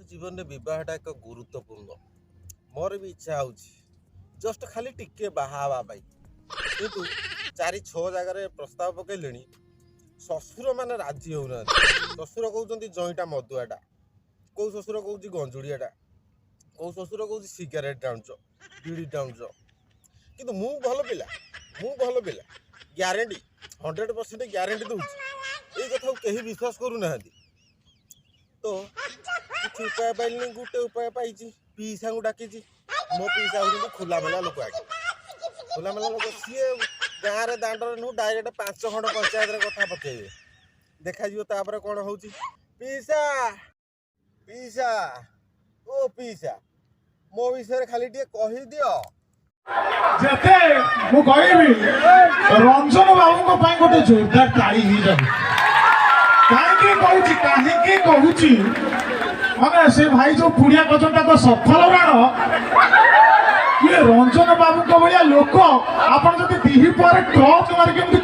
ଜୀବନରେ ବିବାହଟା ଏକ ଗୁରୁତ୍ୱପୂର୍ଣ୍ଣ। ମୋର ବି ଇଚ୍ଛା ହେଉଛି ଜଷ୍ଟ ଖାଲି ଟିକେ ବାହା ହେବା ପାଇଁ, କିନ୍ତୁ 4-6 ଜାଗାରେ ପ୍ରସ୍ତାବ ପକେଇଲେଣି, ଶ୍ୱଶୁରମାନେ ରାଜି ହେଉନାହାନ୍ତି। ଶ୍ୱଶୁର କହୁଛନ୍ତି ଜଇଁଟା ମଦୁଆଟା, କେଉଁ ଶ୍ୱଶୁର କହୁଛି ଗଞ୍ଜୁଡ଼ିଆଟା, କେଉଁ ଶ୍ୱଶୁର କହୁଛି ସିଗାରେଟ୍ ଟାଣୁଛ, ବିଡ଼ି ଟାଣୁଛ। କିନ୍ତୁ ମୁଁ ଭଲ ପିଲା, ମୁଁ ଭଲ ପିଲା, ଗ୍ୟାରେଣ୍ଟି, 100% ଗ୍ୟାରେଣ୍ଟି ଦେଉଛି। ଏଇ କଥାକୁ କେହି ବିଶ୍ୱାସ କରୁନାହାନ୍ତି। ତ କିଛି ଉପାୟ ପାଇଲିନି, ଗୋଟେ ଉପାୟ ପାଇଛି, ପିଇସାଙ୍କୁ ଡାକିଛି। ମୋ ପିଇସା ହେଉଛନ୍ତି ଖୋଲାମେଲା ଲୋକ, ଆଜ୍ଞା, ଖୋଲାମେଲା ଲୋକ। ସିଏ ଗାଁରେ ଦାଣ୍ଡରେ ନୁହଁ, ଡାଇରେକ୍ଟ 5 ଖଣ୍ଡ ପଞ୍ଚାୟତରେ କଥା ପକେଇବେ। ଦେଖାଯିବ ତାପରେ କ'ଣ ହେଉଛି। ପିଇସା, ପିଇସା, ଓ ପିଇସା, ମୋ ବିଷୟରେ ଖାଲି ଟିକେ କହିଦିଅ। ଯେତେ ମୁଁ କହିବି, ରଞ୍ଜନ ବାବୁଙ୍କ ପାଇଁ ଗୋଟେ ଜୋରଦାର ତାଳି ହେଇଯାଉ। କାହିଁକି କହୁଛି, କାହିଁକି କହୁଛି, ମାନେ ସେ ଭାଇ ଯୋଉ ପୁଡିଆ କଚନଟା ତ ସଫଳ ରାଣ। ଇଏ ରଞ୍ଜନ ବାବୁଙ୍କ ଭଳିଆ ଲୋକ, ଆପଣ ଯଦି ଦିହି ପରେ ଟର୍ଚ ମାରିକି ଏମିତି